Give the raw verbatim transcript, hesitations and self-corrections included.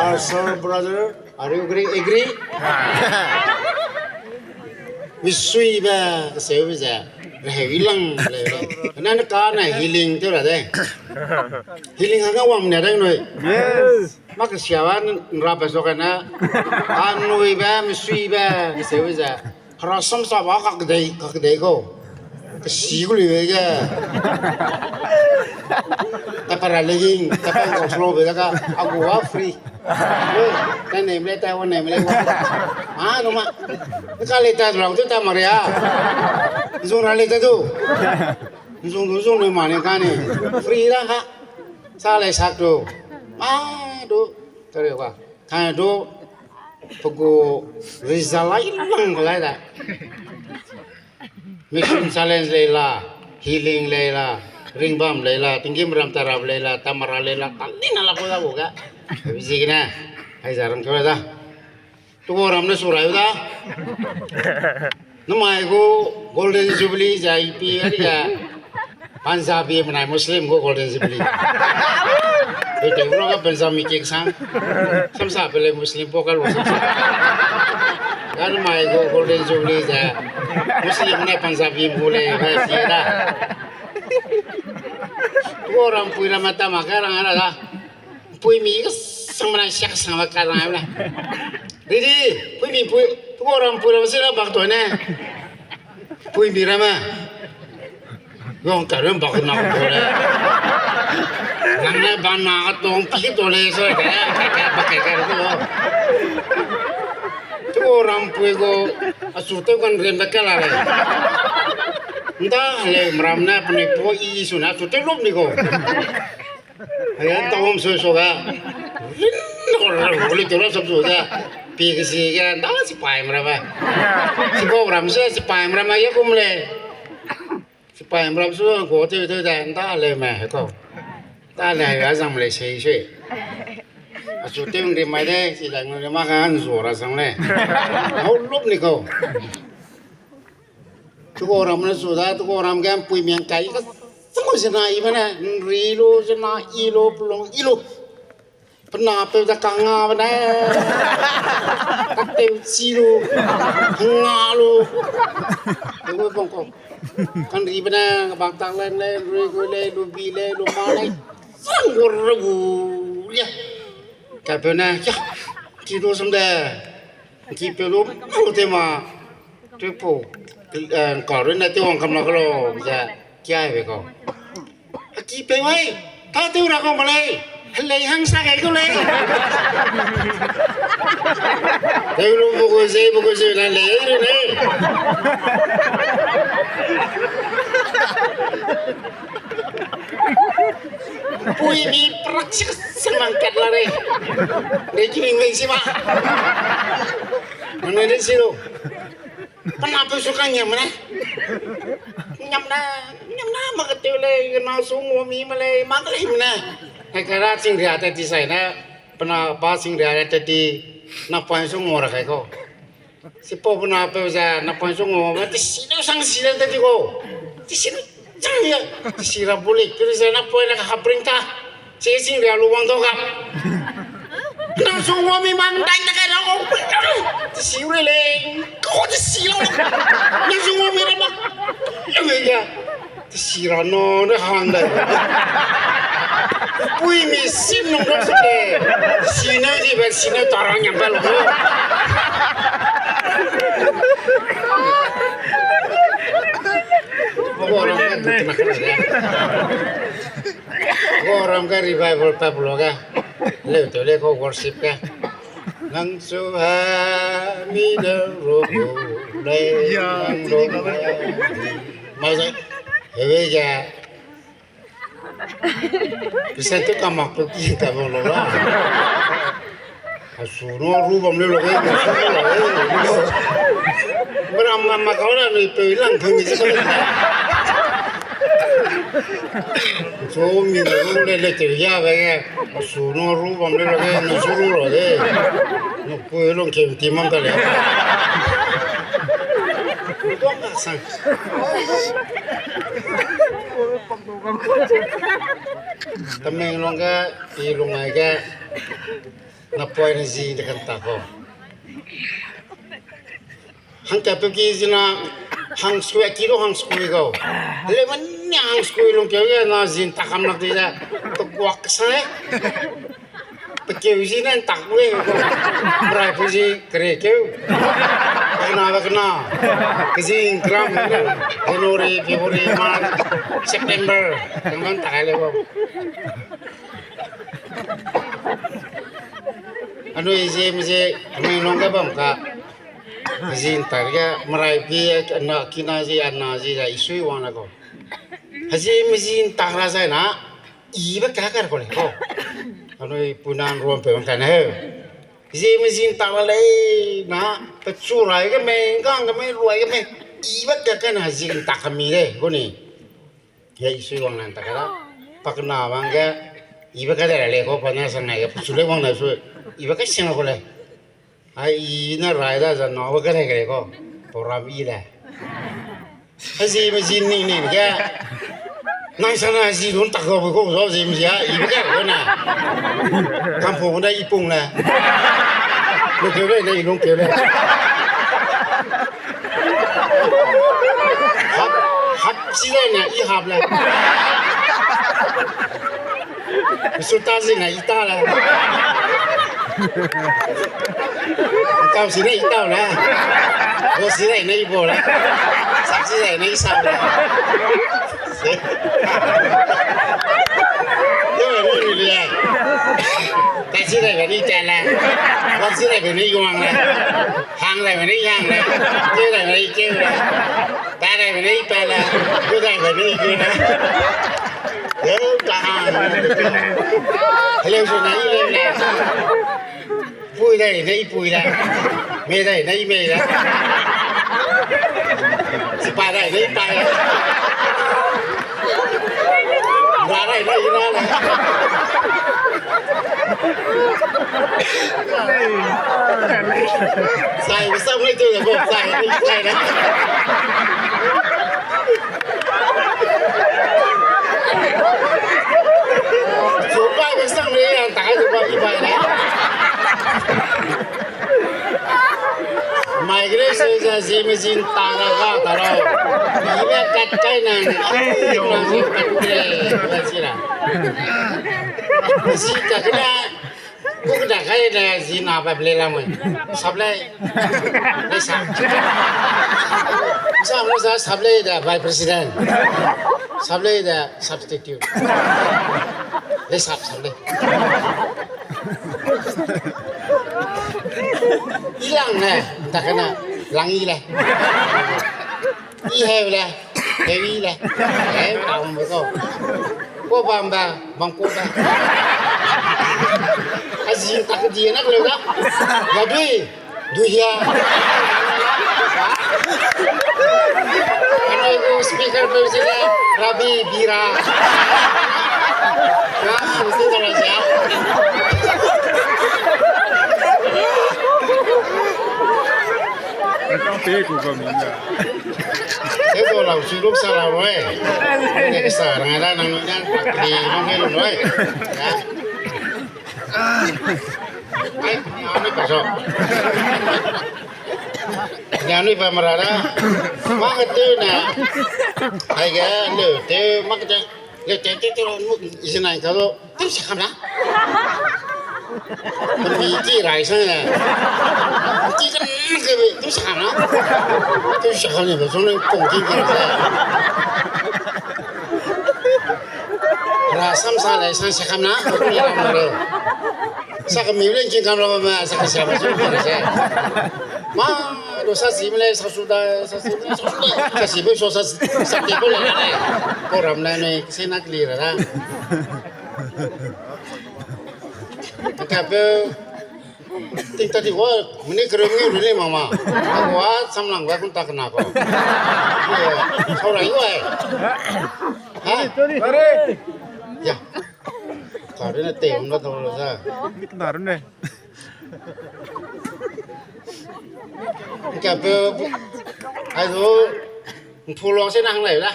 Pastor brother, are you agree? Agree? Misuibe, keseube ze, reheu ilang le. Nane ka ne healing tew ra de. Healing hangge wang ne de nui. Yes. Mak kesiabe n-, nrabe so kane. Anuibe, misuibe, keseube ze. Hera samsa ba kak dei, kak dei ko. Kesi gu lui ge. Tapa ra le ging, tapa ngau slo be ga, a gu wa free. Oi, ta nem le, ta wa nem le. Ah, no ma. Ka le ta lang tu ta maria. Zung ra le ta tu. Zung du zung le ma ne ka ne. Free ra ka. Sa le sak tu. Ah, du. Tare wa. Ka du. Pe gu result lai lang lai da. Mission challenge lei la, healing lei la, ringbam lei la, tinggîm ram tarap lei la, tamara lei la, tali na la ko da gu ga. Ziegene, hai za ram kau da. Tu gu ram ne su rai da. Namai gu Golden Jubilee za ipi ari ga. Punjabi menai Muslim gu Golden Jubilee. Ui te ro ga Punjabi cake sang. Samsa pe le Muslim po ka lo samsa. Ga namai gu Golden Jubilee ze. Muslim ne Punjabi mu le ga si da. Gu rampui ram ma tama ka rang ra da. Pui mi ga sang menai siak sang ba ka rang ra. Didi, pui mi pui, tu gu rampui ram se la bak to ne. Pui mi ram ma. Yong ka rem bak na ko le. Nang ne ba na ka tong pi to le so ka, ka, ka, ba ka, ka, ko. Tu rampui gu, a su tew kan rem ba ka la le. Nda le mram na pene po i su na su tew lop ni ko. Ayan ta wam so so ga. Rin ko ra ko le tu ra sap su ga. Pi ke si ga nda sipai mram ba. Sipai ram se sipai mram ma ye kum le. Sipai mram su ko tew tew da nda le me he ko. Nda le ya zang le sei sei. A su tew ri mai de, si da ngu le ma ka an zu ra zang le. Hau lup ni ko. Tu gu ram ne su da, tu gu ram ge pui miang kai ka sang zena i bane, nri lu, zena i lu, pelung i lu. Pena peu da kanga bane. Kateu chi lu. Nga lu. Lu bang ko. Kan ri bane, bak tak leng le, rui gui le, lu bi le, lu ma le. Sang gu ra gu le. Ka peu ne, ya. Ki du sam de. Ki peu lu, lu te ma. Tui pu, eh, ka rui ne tui wang kam la ka lo, ze, kia be ko. A ki peu ai, ta tui ra ko ma lei, helei hang sa gai ko lei. Tui lu bu ko ze, bu ko ze, na lei, lei, lei. Pui mi prak sik sik mang kat la lei. Lei ki mi mei si ma. Nang ne si lo. Pena pe su ka ngiam ne. Ngiam na, ngiam na, ma ka teu lei, na su ngua mi ma lei, ma ka lei ne. Hai ka ra ching ria te ti sai ne, pena pa ching ria te ti, na pa su ngua ra kai ko. Si pa pena pe za, na pa su ngua ma, ti si ne sang si le te ti ko. Ti si ne sang ya, ti si ra bulik, ti si na pa na ka hapring ta. Chi sing ria lu wang dau ga. Nang su ngua mi mang dai ta kai lau. Ti si u le le. Ko ti si lau. Nang su ngua mi ra ma. Lu le ya. Ti si ra no ne hang dai. Pui mi sim nung dau su le. Ti si ne di be si ne ta rang yang ba lu. Bo rang ne du na ka le. Wo ram ga revival pa bulo ga. Leu te le ko worship ga. Nang su ha mi de ro bu le. Ya, nang ro ma za. Hewe ga. Bisa tu kamak tu ki ka bo lo la. A su no ru bam le lo ge, a su no lo ge. Mram ma ma kau la nui peu lang peu mi se. Chu mi no ru le le te ya be ge. A su no ru bam le lo ge, no su ru lo ge. No peu long ke ti mam ta le. Dok ka sang. Tamenglong ge, i long ai ge. Napoine zi de kan ta kau. Hangkatpeu ki zina hang skui, a ki lu hang skui kau. Leu menia hang skui lungkeu ge na zi ntak kam lak di ze. Pe guak sai. Pe keu zi ne ntak gu e. Mrai pu zi kere keu. Kena be kena. Kezing kram. January, February, March, September. Kang kan tak le kau. Anui Zeme zi, anui lung ge bam ka. Zi ntak ge, mrai pi, ana kina zi, ana zi ze, isui wang la kau. Hezi me zi ntak ra zai na, ibe ka kar kau le kau. Anui puna nruam pe wang ka na heu. Zeme zi ntak ra lei na, pechu rai ge mei, ngang ge mei, ruai ge mei, ibe ka ka na zi ntak ka mi lei, gu ni. He isui wang nan ta ka da. Pakna wang ge, ibe ka de ra lei kau, pa na sang nai ge, pechu lei wang na su, ibe ka sing kau lei. Ai, i ne rai da za na, ibe ka de ka lei kau, program i le. Hezi me zi ning ning ge. Nang sana zi lun tak kau kau zo zi me zi a, ibe ka kau na. Kampung ne i pung le. Lungkeu le, ne i lungkeu le. Hap, hap si le ne, i hap le. Su ta zi ne, i ta le. Tau si ne, i tau le. Bo si ne, ne i bo le. Sak si ne, ne i sak le. Yo, ni ni le. Ta si ne, ne i ta le. Bo si ne, ne i wang le. Hang le, ne i hang le. Keu le, ne i keu le. Pa le, ne i pa le. Gu le, ne i gu le. Yo, ta hang. Heleu su ne, i leu le. Pui dai ne i pui dai. Mei dai ne i mei dai. Sipa dai ne i pa dai. Ra dai ne i ra dai. Sai, sam ne tu de bo, sai ne sai ne. Su bai be sang ne yang ta kai du ba i bai ne. Mai gre se ze Zeme zi ntak ra ga ta ra. Ibe kat kai nang, nang zi kat kai, kat si ra. Zi kat kai na, ku kat kai na zi na ba ble la mui. Sap lei. Lei sap. Sa mo sa sap lei da vice president. Sap lei da substitute. Lei sap, sap lei. I lang ne, ta kena, lang i le. I heu le, heu i le. Heu, ta hung be kau. Ko bam ba, bam ko ba. A zi tak di na kele da. Ya dui. Duhia. Anui gu speaker pe zi le Rabi Bira. Na, mesti da la sia. Kang pe ku kau mi na. Te ko lau su luk sa lau roi. Ne sa rang da nang nang pak di nang ne lu roi. Ya. Ai, anui pa so. Anui pa mara da. Mak te na. Ai ga lu te mak te. Lu te te te mu isi nai ka lo. Tum sa kam na. Tum mi ti rai sa na. Ti kan ke tum sa kam na. Tum sa kam ne ba so ne kong ti ke. Ra sam sa lai sa sa kam na. Sa ka mi le kin kam lo ma sa ka sa ma su ka se. Ma, lo sa si me le sa su da, sa si me le sa su da. Sa si be so sa, sa te ko le le. Ko ram le ne, se na kli ra da. Ka pe, tik ta di wa, mini kere mi ru ni mama. Wa, sam lang wa kun ta kena ko. Sau ra yi wa. Ha? Ya. Ka ru ne te, um na to lo sa. Ka ru ne. Ka pe, ai du, mpulong se nang lai la.